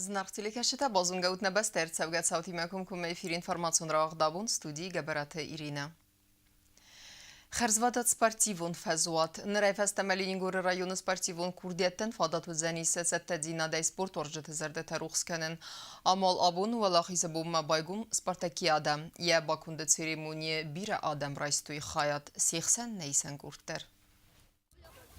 Зынаргъ телекӕсджытӕ, базонгӕ ут нӕ бӕстӕ ӕрцӕугӕ цаутимӕ комкоммӕ эфиры информацион рауагъд абон студийы Гӕбӕраты Иринӕ. Хӕрзвадат спортивон фӕзуат. Нырӕй фӕстӕмӕ Ленингоры районы спортивон курдиӕттӕн фадат уыдзӕни сӕ цӕттӕдзинадӕй спортуарзджыты зӕрдӕтӕ рухс кӕнын. Амал абон Уӕлахизы бонмӕ байгом спартакиадӕ. Йӕ баконды церемонийы бирӕ адӕм райстой хайад, се хсӕн нӕ исӕн къорд дӕр.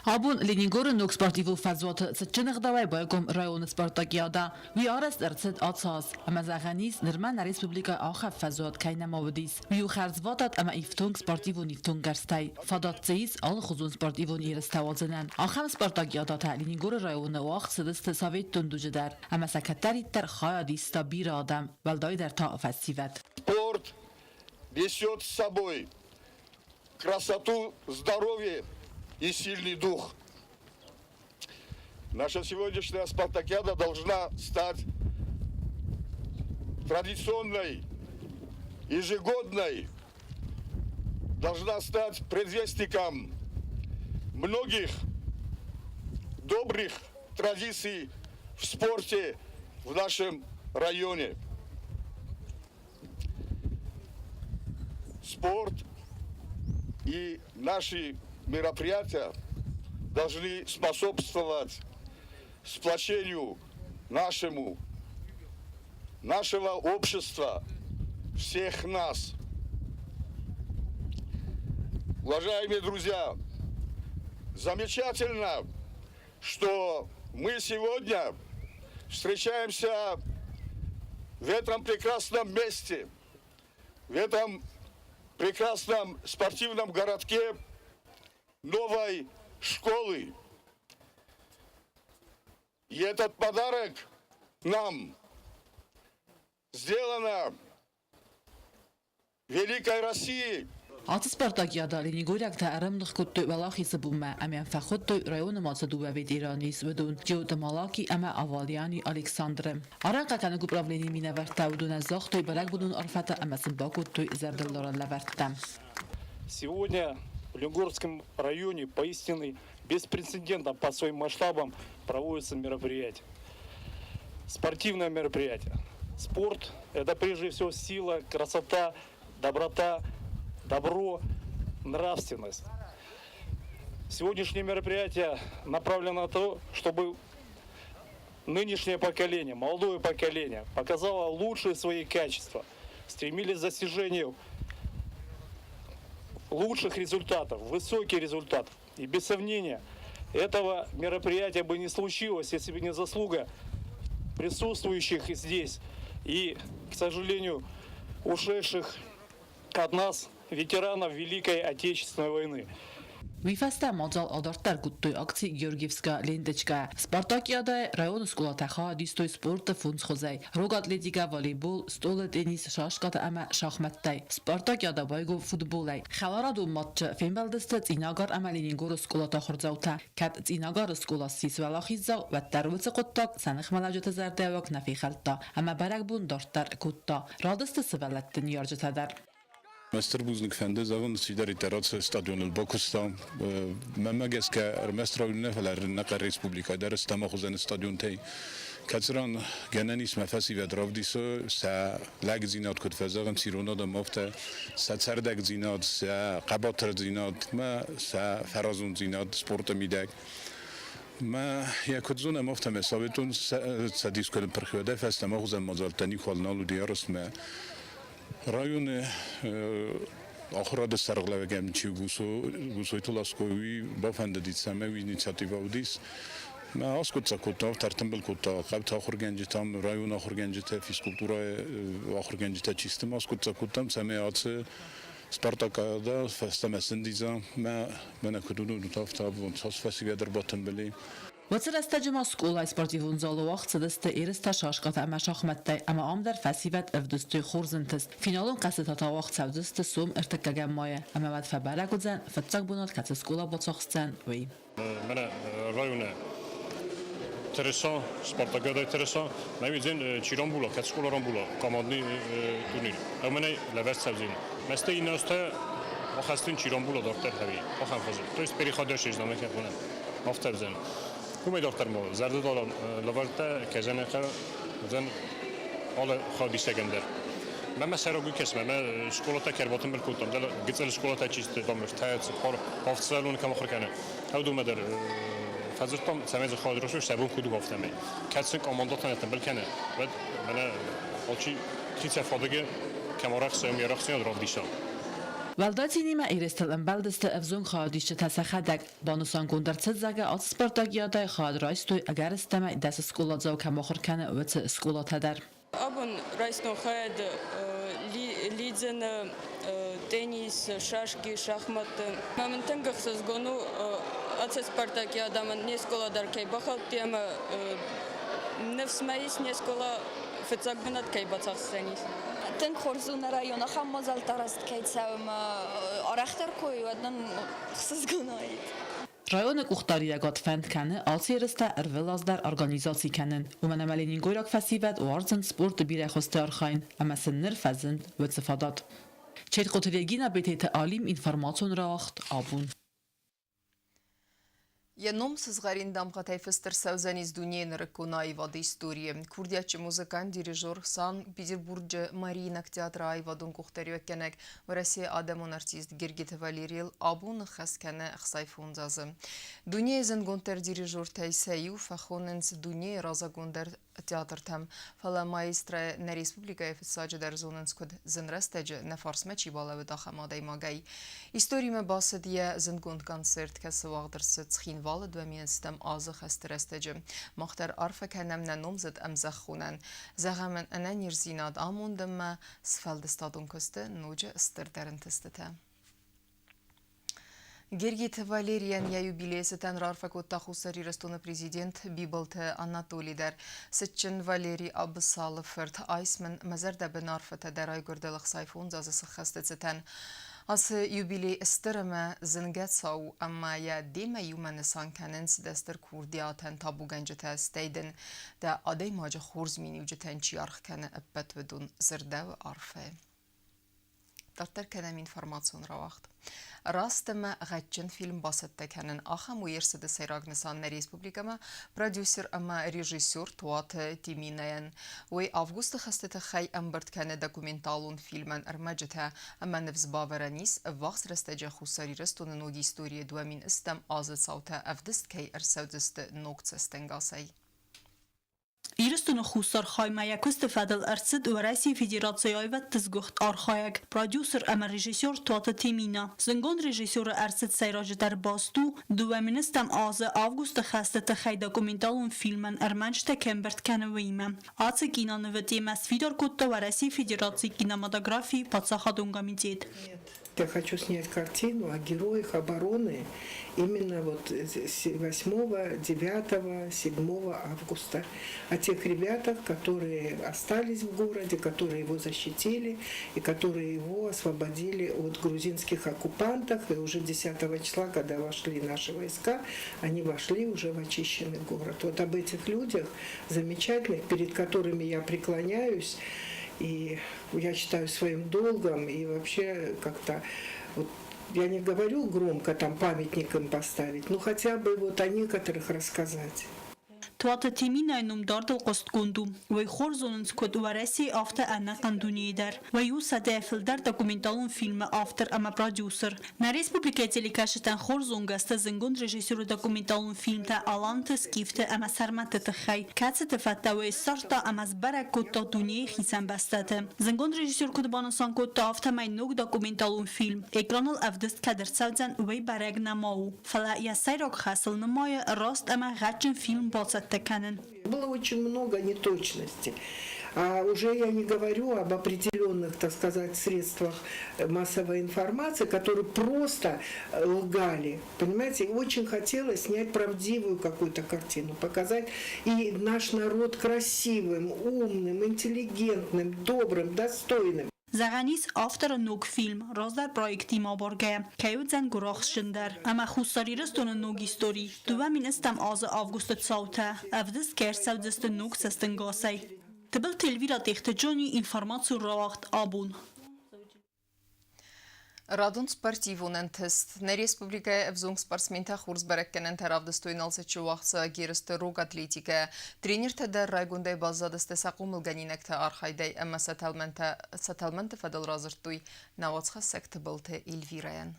Абон Ленингоры ног спортивон фӕзуаты цытджын ӕгъдауӕй байгом районы спартакиадӕ. Уый арӕзт ӕрцыд ацы аз, ӕмӕ зӕгъӕн ис, нырма нӕ республикӕйы ахӕм фӕзуат кӕй нӕма уыдис. Уый у хӕрзвадат ӕмӕ ифтонг спортивон ифтонггӕрзтӕй. Фадат дзы ис алыхуызон спортивон ерыстӕ уадзынӕн. Ахӕм спартакиадӕтӕ Ленингоры районы уагъд цыдысты советон дуджы дӕр, ӕмӕ сӕ кӕддӕриддӕр хайад иста бирӕ адӕм, уӕлдайдӕр та фӕсивӕд. Спорт несет с собой красоту, здоровье и сильный дух. Наша сегодняшняя спартакиада должна стать традиционной, ежегодной, должна стать предвестником многих добрых традиций в спорте в нашем районе. Спорт и наши мероприятия должны способствовать сплочению нашему, нашего общества, всех нас. Уважаемые друзья, замечательно, что мы сегодня встречаемся в этом прекрасном месте, в этом прекрасном спортивном городке новой школы. И этот подарок нам сделано Великой России. Ацы спартакиада ленингорӕгтӕ ӕрӕмных кодтой Уӕлахизы бонмӕ ӕмӕ фӕхуыдтой районы ма цы дыууӕ ветераны ис, уыдон Джиоты Малаки ӕмӕ Авалиани Александры. Арӕнхъахъхъӕнӕг управленийы минӕвӕрттӕ уыдонӕн загътой бӕрӕгбонон арфӕтӕ ӕмӕ сын бакодтой зӕрдылдарӕн лӕвӕрттӕ. Сегодня в Ленингорском районе поистине беспрецедентно по своим масштабам проводится мероприятие. Спортивное мероприятие. Спорт – это прежде всего сила, красота, доброта, добро, нравственность. Сегодняшнее мероприятие направлено на то, чтобы нынешнее поколение, молодое поколение показало лучшие свои качества, стремились к достижению лучших результатов, высоких результатов. И без сомнения, этого мероприятия бы не случилось, если бы не заслуга присутствующих здесь и, к сожалению, ушедших от нас ветеранов Великой Отечественной войны. Уый фӕстӕ мадзал адарддӕр кодтой акци «Георгиевская ленточка». Спартакиадӕйы районы скъолатӕ хайад истой спорты фондз хуызӕй: рог атлетикӕ, волейбол, стъолы теннис, шашкӕтӕ ӕмӕ шахмӕттӕй. Спартакиадӕ байгом футболӕй. Хӕларадон матчы фембӕлдысты Цъинагар ӕмӕ Ленингоры скъолаты ахуырдзаутӕ. Кӕд Цъинагары скъола ссис уӕлахиздзау, уӕддӕр уыцы хъуыддаг сӕ ныхмӕлӕуджыты зӕрдӕуаг нӕ фехӕлдта ӕмӕ бӕрӕгбон дарддӕр кодта. Радысты сывӕллӕтты ныййарджытӕ дӕр. Мӕ стыр бузныг фӕнды зӕгъын, чидӕриддӕр ацы стадионыл бакуыста. Мӕнмӕ гӕсгӕ, ӕрмӕст районы нӕ, фӕлӕ ӕнӕхъӕн республикӕйы дӕр стӕм хуызӕн стадионтӕй, кӕцыран гӕнӕн ис мӕ фӕсивӕд равдисы сӕ лӕгдзинад, куыд фӕзӕгъынц ирон адӕм, афтӕ сӕ цӕрдӕгдзинад, сӕ хъӕбатырдзинад мӕ сӕ фӕразондзинад спорты мидӕг. Мӕ йӕ куыд зонӕм, афтӕмӕй Советон Цӕдис куы ныппырх, уӕдӕй фӕстӕмӕ хуызӕн мадзӕлттӕ никуал нал уыди ӕрмӕст Районы ахуырады сӕргълӕууӕгӕн чи Гусойты Ласко, уый бафӕндыди, цӕмӕй уый инициативӕ уыдис. Мӕ аскъуыддзаг кодта, ӕртымбыл кодта хъӕуты ахуыргӕнджытӕм, районы ахуыргӕнджытӕ, физкультурӕйы ахуыргӕнджытӕ чи сты, аскъуыддзаг кодтам, цӕмӕй ацы Спартакада фӕстӕмӕ сындидза. Мӕ мӕнӕ куыд уыдон, афтӕ абон цас фӕсивӕд ӕрбатымбыл и. Уыцы рӕстӕджы ма скъолайы спортивон залы уагъд цыдысты ерыстӕ шашкӕтӕ ӕмӕ шахмӕттӕй ӕмӕ ам дӕр фӕсивӕд ӕвдыстой хорз ӕнтыст. Финалон хъӕзтытӕ та уагъд цӕудзысты сом ӕртыккӕгӕм майы ӕмӕ уӕд фӕбӕрӕг уыдзӕн, фыццаг бынат кӕцы скъола бацахсдзӕн, уый. Мӕнӕ районы тырыса, Спартакиадӕйы тырыса, мӕ уидзен чи рамбула, кӕд скъола рамбула командный турнир. Ӕмӕ лӕвӕрд цӕудзен. Мӕстӕ иннӕ азтӕ ахӕстын чи рамбула дарддӕр хӕви, ахӕм хуызы. То есть переходящий знамя хонӕм. Афтӕ уыдзӕн. Уымӕй дарддӕр ма зӕрдылдарӕн лӕвӕрттӕ кӕзӕнӕхъӕ Уыдзӕн алы хайадисӕгӕн дӕр. Мӕнмӕ сӕйраг уый кӕсы, мӕ скъолатӕ кӕй ӕрбатымбыл кодтам, дӕлӕ гыццыл скъолатӕ чи сты, там ӕртӕ, цыппар, авд сывӕллоны кӕм ахуыр кӕны, уыдонмӕ дӕр фӕдзырдтам, цӕмӕй дзы хайад райсой, сӕ бон куыд у, афтӕмӕй. Кӕд сын командӕтӕ нӕ тымбыл кӕны, уӕд мӕнӕ алчи хицӕн фадыгы кӕм арӕхсы, уым йӕ арӕхстдзинад равдиса. Уӕлдай цинимӕ ерыстыл ӕмбӕлдысты ӕвзонг хайадисджытӕ сӕхӕдӕг. Банысангонд ӕрцыд, зӕгъгӕ, ацы спартакиадӕйы хайад райстой, ӕгӕрыстӕмӕй, дӕсы скъоладзау кӕм ахуыр кӕны, уыцы скъолатӕ дӕр. Абон райстон хайад лидзӕны, теннис, шашки, шахматты. Мӕ мын тынг ӕхсызгон у, ацы спартакиадӕмӕ не скъола дӕр кӕй бахаудти ӕмӕ ныфс мӕ ис, не скъола фыццаг бынат кӕй бацахсдзӕнис. Тынг хорз у нӕ район, ахӕм мадзӕлттӕ арӕзт кӕй цӕуы ӕмӕ арӕхдӕр куы уӕд нын ӕхсызгон уаид. Районы къухдариуӕгад фӕнд кӕны ацы ерыстӕ ӕрвылаз дӕр организаци кӕнын, уымӕн ӕмӕ ленингойраг фӕсивӕд уарзынц спорты бирӕ хуызты архайын ӕмӕ сын ныр фӕзынд уыцы фадат. Четкъоты Регина, Бететы Алим, информацион рауагъд абон. Йӕ ном сызгъӕрин дамгъӕтӕй фыст ӕрцӕудзӕнис дунейы нырыккон аивады историйы. Курдиатджын музыкант, дирижер Санкт-Петербурджы Мариинаг театры аивадон къухдариуӕггӕнӕг, Уӕрӕсейы адӕмон артист Гергиты Валерийыл абон ныхас кӕны 65 азы. Дунейы зындгонддӕр дирижертӕй сӕ иу фӕхонынц дунейы разагонддӕр театртӕм. Фӕлӕ маэстро нӕ республикӕйы фыццаджыдӕр зонынц куыд зын рӕстӕджы нӕ фарсмӕ чи балӕууыд, ахӕм адӕймагӕй. Историмӕ бацыд йӕ зындгонд концерт, кӕцы уагъд ӕрцыд Цхинвалы 2007 азы хӕсты рӕстӕджы. Мах дӕр арфӕ кӕнӕм нӕ номдзыд ӕмзӕххонӕн. Зӕгъӕм ын ӕнӕниздзинад, амонд ӕмӕ сфӕлдыстадон куысты ноджы стырдӕр ӕнтыстытӕ. Гергиты Валерийӕн йӕ юбилейы цытӕн раарфӕ кодта Хуссар Ирыстоны президент Бибылты Анатоли дӕр. Цытджын Валерий Абысалы фырт, айс мын мӕ зӕрдӕбын арфӕтӕ дӕ райгуырдыл 65 азы сыххӕсты цытӕн. Ацы юбилей стыр ӕмӕ зынгӕ цау у ӕмӕ йӕ демӕ иумӕ нысан кӕнынц дӕ стыр курдиатӕн табугӕнджытӕ, стӕй дын дӕ адӕймаджы хорз миниуджытӕн чи аргъ кӕны, ӕппӕт уыдон дзырдӕуы арфӕйы. Дарддӕр кӕнӕм информацион рауагъд. Раст ӕмӕ гъӕдджын фильм бацӕттӕ кӕнын ахӕм у ӕрцыды сӕйраг нысан нӕ республикӕмӕ продюсер ӕмӕ режиссер Туаты Тиминӕйӕн. Уый августы хӕсты тыххӕй ӕмбырд кӕны документалон фильмӕн ӕрмӕджытӕ ӕмӕ ныфс бавӕрӕн ис, ӕввахс рӕстӕджы Хуссар Ирыстоны ног историйы 2000 азы цаутӕ ӕвдыст кӕй ӕрцӕудзысты ног цӕстӕнгасӕй. Ирыстоны хуссар хаймӕ йӕ куысты фӕдыл ӕрцыд Уӕрӕсейы Федерацийы аивӕдты сгуыхт архайӕг, продюсер ӕмӕ режиссер Туаты Темина. Зындгонд режиссеры ӕрцыд сӕйраджыдӕр баст у, 2000 азы августы хӕсты тыххӕй документалон фильмӕн ӕрмӕджытӕ кӕй ӕмбырд кӕны, уыимӕ. Ацы кинонывы темӕ сфидар кодта Уӕрӕсейы Федерацийы кинематографийы паддзахадон комитет. Я хочу снять картину о героях обороны именно вот 8, 9, 7 августа. О тех ребятах, которые остались в городе, которые его защитили и которые его освободили от грузинских оккупантов. И уже 10 числа, когда вошли наши войска, они вошли уже в очищенный город. Вот об этих людях замечательных, перед которыми я преклоняюсь, и я считаю своим долгом, и вообще как-то вот я не говорю громко там памятник им поставить, но хотя бы вот о некоторых рассказать. Туаты Теминайы ном дардыл хъуыстгонд у. Уый хорз зонынц куыд Уӕрӕсейы, афтӕ ӕнӕхъӕн дунейы дӕр. Уый у сӕдӕ фылдӕр документалон фильмы автор ӕмӕ продюсер. Нӕ республикӕйы телекӕсджытӕн хорз зонгӕ сты зындгонд режиссеры документалон фильмтӕ Аланты, Скифты ӕмӕ Сӕрмӕтты тыххӕй, кӕцыты фӕдтӕ уый ссардта ӕмӕ сбӕрӕг кодта дунейы хицӕн бӕстӕты. Зындгонд режиссер куыд банысан кодта, афтӕмӕй ног документалон фильм экраныл ӕвдыст кӕд ӕрцӕудзӕн, уый бӕрӕг нӕма у. Фӕлӕ йӕ сӕйраг хӕсыл нымайы раст ӕмӕ гъӕдджын фильм бацӕттӕ кӕнын. Было очень много неточностей. А уже я не говорю об определенных, так сказать, средствах массовой информации, которые просто лгали. Понимаете, очень хотелось снять правдивую какую-то картину, показать и наш народ красивым, умным, интеллигентным, добрым, достойным. Зӕгъӕн ис, авторы ног фильм раздӕр проектимӕ абаргӕйӕ, кӕй уыдзӕн гуырахстджындӕр ӕмӕ Хуссар Ирыстоны ног истори 2000 азы августы цаутӕ ӕвдыст кӕй ӕрцӕудзысты ног цӕстӕнгасӕй. Тыбылты Эльвира Тъехты Джони информацион рауагъд абон. Радон спортивон ӕнтыст. Нӕ республикӕйы ӕвзонг спортсментӕ хорз бӕрӕггӕнӕнтӕ равдыстой Налцыччы уагъдцӕуӕг ерысты рог атлетикӕйӕ. Тренертӕ дӕр райгондӕй баззадысты сӕ хъомылгӕнинӕгты архайдӕй ӕмӕ сӕ тӕлмӕнтӕ сӕ тӕлмӕнты фӕдыл радзырдтой нӕ уацхӕссӕг Тыбылты Эльвирӕйӕн.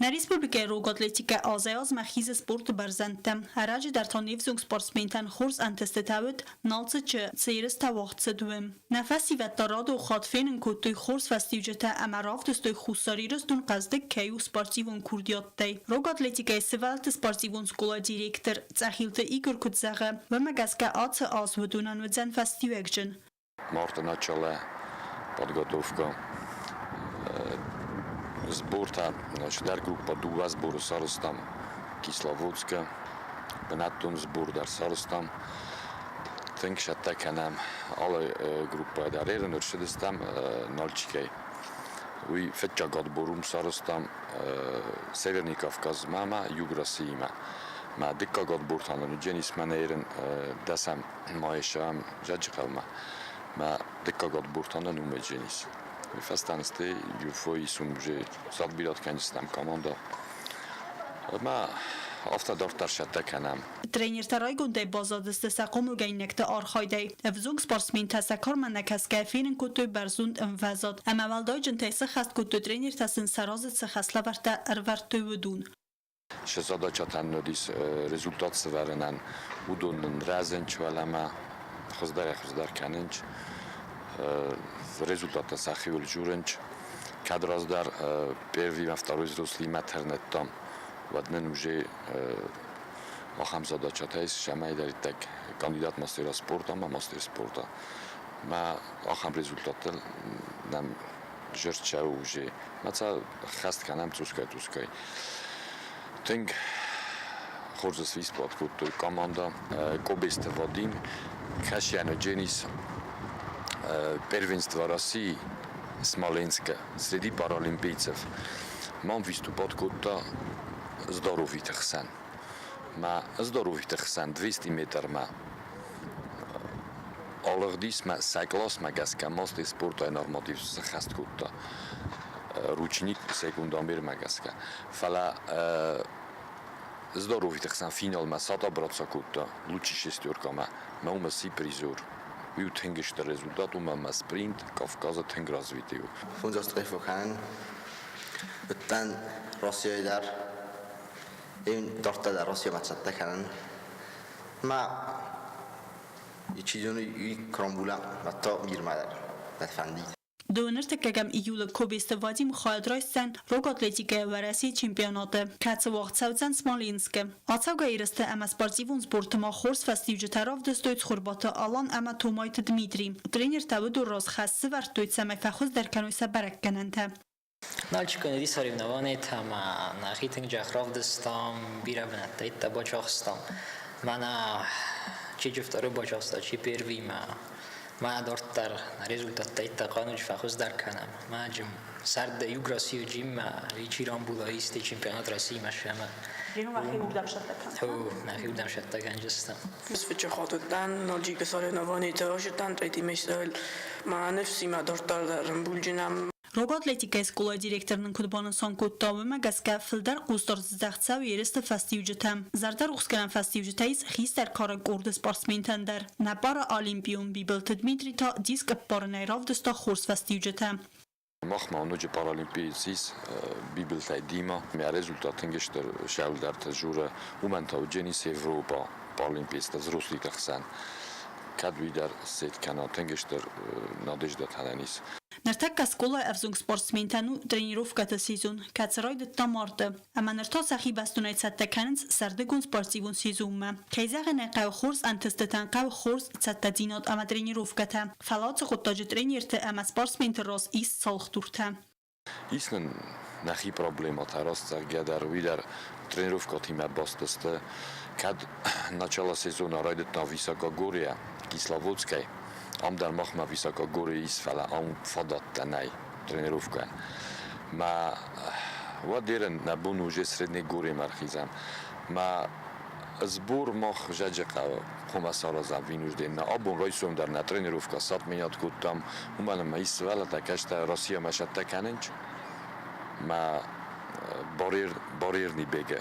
Нӕ республикӕйы рог атлетикӕ азӕй-азмӕ хизы спорты бӕрзӕндтӕм. Ӕрӕджы дӕр та не взонг спортсментӕн хорз ӕнтыстытӕ уыд Налцыччы, цы ерыстӕ уагъд цыд, уым. Нӕ фӕсивӕд та радон хатт фенын кодтой хорз фӕстиуджытӕ ӕмӕ равдыстой Хуссар Ирыстон хъӕздыг кӕй у спортивон курдиаттӕй. Рог атлетикӕйы сывӕллӕтты спортивон скъолайы директор Цъӕхилты Игорь куыд зӕгъы, уымӕ гӕсгӕ ацы аз уыдонӕн уыдзӕн фӕстиуӕгджын. Марта начала подготовка. Сборта, значит, группа дыууӕ сборы сарӕзтам Кисловодскы, бынӕттон сбор дӕр сарӕзтам. Тынг цӕттӕ кӕнӕм алы группӕ дӕр. Ерын ӕрцыдыстӕм Нальчикӕй. Уый фыццаг отбор уым сарӕзтам Северный Кавказмӕ ӕмӕ Юг Россиимӕ. Мӕ дыккаг отбор та нын уыдзӕнис мӕнӕ ерын дӕсӕм майы сӕм Зӕджыхъӕумӕ. Мӕ дыккаг отбор та нын уым уыдзӕнис. Уый фӕстӕ нысты ЮФО-йы сум уже садбират кӕндзыстӕм командӕ. Ӕмӕ афтӕ дарддӕр цӕттӕ кӕнӕм. Тренертӕ райгондӕй баззадысты сӕ хъомылгӕнинӕгты архайдӕй. Ӕвзонг спортсментӕ сӕ кармӕ нӕ кӕсгӕ фенын кодтой бӕрзонд ӕмвӕзад ӕмӕ уӕлдайджынтӕй сӕххӕст кодтой тренертӕ сын сӕ разы цы хӕслӕвӕрдтӕ ӕрывӕрдтой, уыдон. Сӕ задачатӕн уыдис результат сӕвӕрынӕн, уыдон нын рӕзынч уӕлӕмӕ хуыздӕрӕй-хуыздӕр кӕнынч, результаттӕ сӕхиуыл дзурынч. Кӕд раздӕр первый ӕмӕ второй взрослыймӕ тырныдтам, уӕд нын уже ахӕм задачатӕ ис, цӕмӕйдӕриддӕр кандидат мастера спорта ӕмӕ мастер спорта. Мӕ ахӕм результаттӕ нӕм зӕрдсӕуы уже. Мӕ цӕ хӕст кӕнӕм цъусгай-цъусгай. Тынг хорз свистбад кодтой командӕ. Кобесты Вадим, Касьяны Дженис, первенство России Смоленска среди паралимпийцев. Мӕн выступать кодта здоровиты хсӕн. Мӕ здоровиты хсӕн 200 метрмӕ алыгъдис мӕ сӕ классмӕ гӕсгӕ мастер спортай норматив сӕххӕст кодта ручник секундомермӕ гӕсгӕ. Фӕлӕ здоровиты хсӕн финалмӕ сатабраться кодта лучший шестеркамӕ. Мӕ уымӕ сси призер. Уый у тынг стыр результат, уымӕн ӕмӕ спринт Кавказы тынг развитый у. Фондзастъӕй фӕкӕнын уыдтӕн Россияйы дӕр. Дарддӕр дӕр Россиямӕ цӕттӕ кӕнын. Ма чи зоны кромбула мадта мирмӕ дӕр нӕ фӕндид. Дыууын ӕртыккӕгӕм июлы Кобесты Вадим хайад райсдзӕн рог атлетикӕйӕ Уӕрӕсейы чемпионаты, кӕцы уагъд цӕудзӕн Смоленскы. Ацӕугӕ ерысты ӕмӕ спортивон сборты ма хорз фӕстиуджытӕ равдыстой Цхуырбаты Алан ӕмӕ Томайты Дмитрий. Тренертӕ уыдон раз хӕс сӕвӕрдтой, цӕмӕй фӕхуыздӕр кӕной сӕ бӕрӕггӕнӕнтӕ. Нальчикӕн уыди соревнованиетӕ ӕмӕ нӕхи тынг джах равдыстам, бирӕ бынӕттӕ бацахстам. Мӕнӕ чи второй бацахста, чи первый мӕ мӕ дарддӕр нӕ результаттӕ иттӕг хъӕнуджы фӕхуыздӕр кӕнӕм. Мӕ джим сӕрды Юг Россию джиммӕ чи рамбула исты чемпионат Россиимӕ сӕмӕ. Нӕхи уырдӕм сӕттӕ кӕнджыстӕм. Сфыччы Нальчикы соревнованиетӕ разыдтан третий месяц Мӕ ныфсимӕ дарддӕр дӕр ӕмбулджынӕм. Рог атлетикӕйы скъолайы директор нын куыд банысан кодта, уымӕ гӕсгӕ фылдӕр хъусдард здӕхт цӕуы ерысты фӕстиуджытӕм. Зӕрдӕрухсгӕнӕн фӕстиуджытӕ ис хистӕр кары къорды спортсментӕн дӕр. Нӕ параолимпион Бибылты Дмитрий та диск ӕппарынӕй равдыста хорз фӕстиуджытӕ. Махмӕ ноджы паралимпиец ис Бибылтӕй Дима. Мӕ результат тынг стыр сӕуылдӕртӕ дзуры. Уымӕн та уыдзӕнис Европа паралимпиецтӕ взрослыйты хсӕн. Кӕд уый дӕр сет кӕна тынг стыр надеждӕ та ис. Ныртӕккӕ скъолайы ӕвзонг спортсментӕн у тренировкӕты сезон, кӕцы райдыдта марты. Ӕмӕ ныр та сӕхи бӕстонӕй цӕттӕ кӕнынц сӕрдыгон спортивон сезонмӕ. Кӕй зӕгъын ӕй хъӕуы, хорз ӕнтыстытӕн хъӕуы хорз цӕттӕдзинад ӕмӕ тренировкӕтӕ. Фӕлӕ ацы хъуыддаджы тренерты ӕмӕ спортсменты раз ис цӕлхдуртӕ. Ис нын нӕхи проблемӕтӕ, раст зӕгъгӕ дӕр, уый дӕр тренировкӕтимӕ баст сты. Кӕд начало сезона райдыдта Высокогорье Кисловодскӕй, ам дӕр махмӕ Высокогорье ис, фӕлӕ ам фадӕттӕ нӕй тренировкӕйӕн. Мӕ уӕд ерын нӕ бон уже Среднегорьемӕ ӕрхизӕм. Мӕ Сбор мах зӕджы хъӕуы хъуамӕ саразӕм винужден. Абон райсом дӕр нӕ тренировкӕ сатменят кодтам, уымӕн ӕмӕ ис сывӕллӕттӕ кӕстӕ Россиямӕ сӕттӕ кӕнынч мӕ барьерный бега.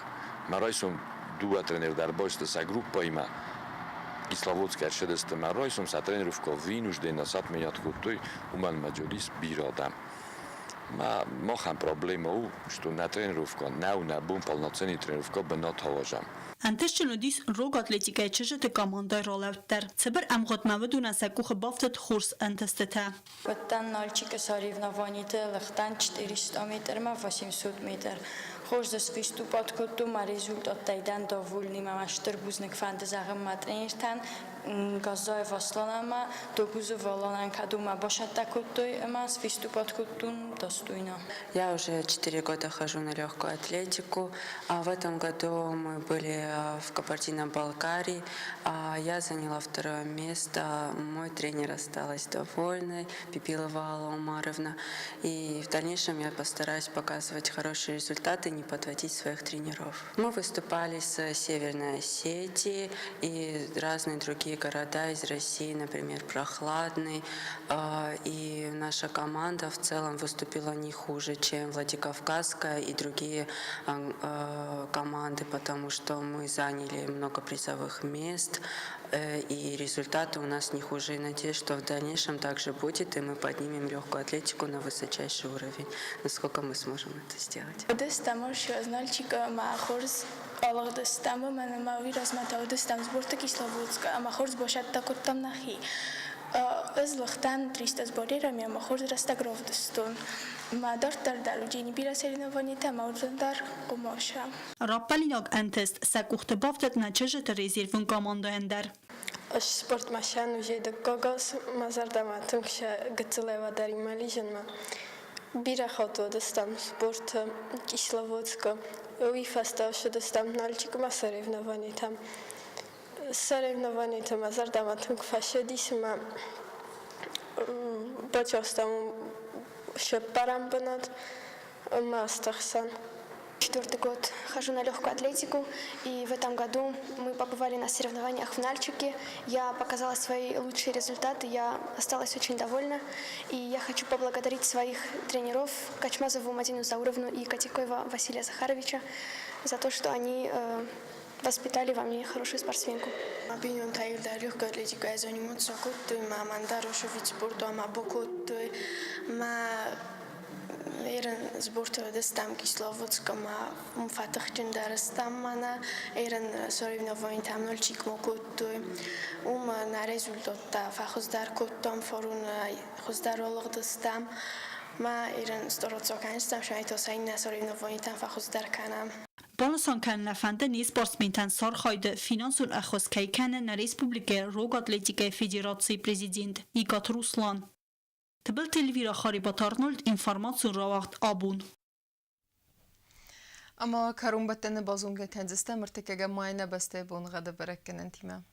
Мӕ райсом дыууӕ тренер дӕр байсты сӕ группӕимӕ Кисловодскы ӕрсыдысты мӕ райсом сӕ тренировкӕ винужденно сатменят кодтой, уымӕн ӕмӕ уыдис бирӕ адӕм. Махӕн проблемӕ у, что нӕ тренировкӕ нӕу нӕ бон полноценный тренировкӕ бынат ауазӕм. Ӕнтыстджын уыдис рог атлетикӕйы чызджыты командӕйы ралӕуд дӕр. Цыбыр ӕмгъуыдмӕ уыдонӕн сӕ къухы бафтыд хорз ӕнтыстытӕ. Уыдтӕн Нальчикы соревнованиты лыгътӕн 400 метрмӕ 800 метр. Хорз свиступад кодтон, мӕ результаттӕй дӕн довольный, мӕ стыр бузныг фӕнды зӕгъын мӕ тренертӕн, Газзаев Асланӕмӕ, Догузов Аланӕн кӕд уымӕ бацӕттӕ кодтой ӕмӕ свиступад кодтон достойно. Я уже 4 года хожу на легкую атлетику. А в этом году мы были в Кабардино-Балкарии. Я заняла второе место. Мой тренер осталась довольной, Пипилова Алла Умаровна. И в дальнейшем я постараюсь показывать хорошие результаты, не подводить своих тренеров. Мы выступали с Северной Осетии и разные другие города из России, например, Прохладный. И наша команда в целом выступила не хуже, чем Владикавказская и другие команды, потому что мы заняли много призовых мест, и результаты у нас не хуже. И надеюсь, что в дальнейшем также будет, и мы поднимем легкую атлетику на высочайший уровень, насколько мы сможем это сделать. Алыгъдыстӕм, уымӕн ӕмӕ уый размӕ та уыдыстӕм сборты Кисловодскы ӕмӕ хорз босӕттӕ кодтам нӕхи. Ӕз лыгътӕн 300 сборерами ӕмӕ хорз рӕстӕг равдыстон. Мӕ дарддӕр дӕр уыди бирӕ соревнованитӕ ӕмӕ уыдон дӕр хъуымаша. Раппӕлинаг ӕнтыст сӕ къухты бафтыд нӕ чызджыты резервон командӕйӕн дӕр. Ӕз спортмӕ сӕнузе дыккаг аз мӕ зӕрдӕмӕ тынг сӕ гыццылӕй уӕдӕримӕ лизынмӕ. Бирӕ хатт уыдыстӕм спорты Кисловодскы. Уый фӕстӕ ссыдыстӕм Нальчикмӕ соревнованитӕм. Соревнованиты мӕ зӕрдӕмӕ тынг фӕцыдис ӕмӕ бацахстам цыппӕрӕм бынат ӕмӕ азты хсӕн. Четвертый год хожу на легкую атлетику, и в этом году мы побывали на соревнованиях в Нальчике. Я показала свои лучшие результаты, я осталась очень довольна. И я хочу поблагодарить своих тренеров Качмазову Мадину Зауровну и Котикоева Василия Захаровича за то, что они воспитали во мне хорошую спортсменку. Бинонтӕ дӕр легкой атлетикӕйы заниматься кодтой, мӕ мӕн дӕр ошовит спорту ӕмӕ бакодтой. Мӕ ерын сборты уыдыстӕм Кисловодскы ӕмӕ уым фӕтыхджындӕр стӕм мӕнӕ ерын соревнованийтӕм Нальчикмӕ кодтой. Уым нӕ результаттӕ фӕхуыздӕр кодтам, фаронӕй хуыздӕр алыгъдыстӕм. Мӕ ерын стараться кӕныстӕм, цӕмӕй та сӕ иннӕ соревнованийтӕм фӕхуыздӕр кӕнӕм. Банысан кӕнын нӕ фӕнды не спортсментӕн сӕ архайды финансон ӕххуыс кӕй кӕны нӕ республикӕйы рог атлетикӕйы федерацийы президент Икъаты Руслан. Тыбылты Эльвира Харебаты Арнольд информацион рауагъд «Абон». Ӕмӕ кӕронбӕттӕны базонгӕ кӕндзыстӕм ӕртыккӕгӕм майы нӕ бӕстӕйы боныгъӕды бӕрӕггӕнӕнтимӕ.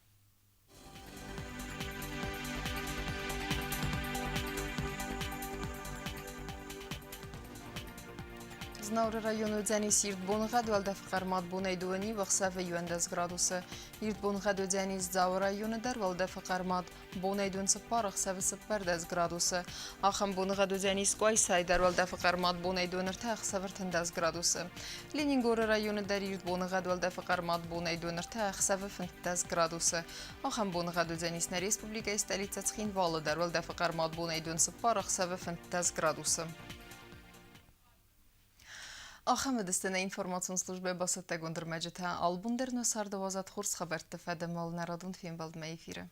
Знауыры районы уыдзӕнис ирд боныгъӕд, уӕлдӕфы хъӕрмад бонӕй дыууӕ ӕхсӕвы 11 градусы. Ирд боныгъӕд уыдзӕнис Дзауы районы дӕр, уӕлдӕфы хъӕрмад бонӕй дон цыппар, ӕхсӕвы 14 градусы. Ахӕм боныгъӕд уыдзӕнис Къуайсайы дӕр, уӕлдӕфы хъӕрмад бонӕй дон ӕртӕ, ӕхсӕвы 13 градусы. Ленингоры районы дӕр ирд боныгъӕд, уӕлдӕфы хъӕрмад бонӕй дон ӕртӕ, ӕхсӕвы 15 градусы. Ахӕм боныгъӕд уыдзӕнис нӕ республикӕйы столицӕ Цхинвалы дӕр, уӕлдӕфы хъӕрмад бонӕй дон цыппар, ӕхсӕвы 15 градусы. Ахӕм уыдысты нӕ информацион службӕйы бацӕттӕгонд ӕрмӕджытӕ. Албон дӕр нӕ царды уадзӕд хорз хабӕртты фӕдыл народон фембӕлдмӕ эфиры.